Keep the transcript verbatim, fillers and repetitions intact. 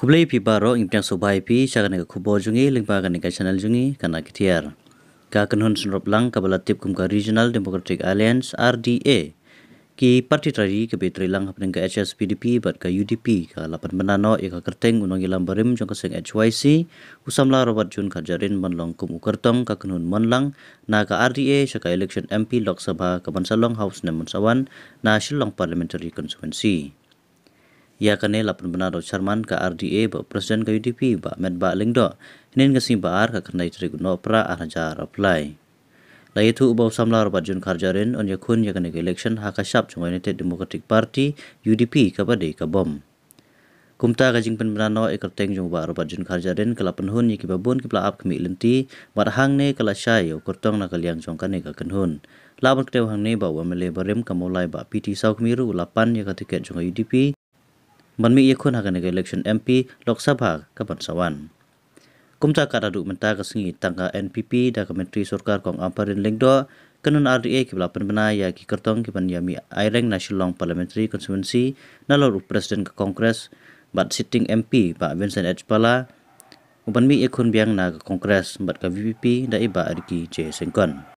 Khublei phi baroh, ngi pdiang sngewbha ïa phi sha kane ka khubor jong ngi lyngba kane ka channel jong ngi, Ka Na Ki Tiar. Ka kynhun synrop lang kaba la tip kum ka Regional Democratic Alliance, R D A, ki party trai kaba trei lang hapdeng ka H S P D P bad ka U D P, ka la pynbna noh ïa ka kyrteng u nongïalam barim jong ka seng H Y C, u samla Robert June Kharjahrin, ban long kum u kyrtong ka kynhun mon lang na ka R D A sha ka election M P Lok Sabha kaban sa long ha u snem ban sa wan na Shillong Parliamentary Constituency. Ïa kane la pynbna da u chairman ka R D A bad u president ka U D P, Bah Metbah Lyngdoh, hynnin ka sngi Ba-ar, ka khyndai tarik u Nohprah ar hajar arphew lai. La ïathuh ba u samla Robert June Kharjahrin un ïakhun ïa kane ka election ha ka shap jong ka United Democratic Party, U D P, kaba dei ka bom. Kumta, ka jingpynbna noh ïa ka kyrteng jong u Bah Robert June Kharjahrin ka la pynhun ïa kiba bun kiba la ap khmih lynti, bad hangne ka la shai ïa u kyrtong na ka liang jong kane ka kynhun. Lah ban kdew hangne ba u M L A barim ka Mawlai Bah P T Sawkmie ruh u la pan ïa ka tiket jong ka U D P ban mih ïakhun ha kane ka election M P Lok Sabha kaban sa wan. Kumta, kat haduh mynta ka sngi, tang ka N P P da ka Myntri Sorkar Kong Ampareen Lyngdoh, kynhun R D A kiba la pynbna ïa ki kyrtong kiban ïa mih aireng na Shillong Parliamentary Constituency, nalor u president ka Congress bad sitting M P Bah Vincent H Pala, uban mih ïakhun biang na ka Congress, bad ka V P P da i Bah Ricky J Syngkon.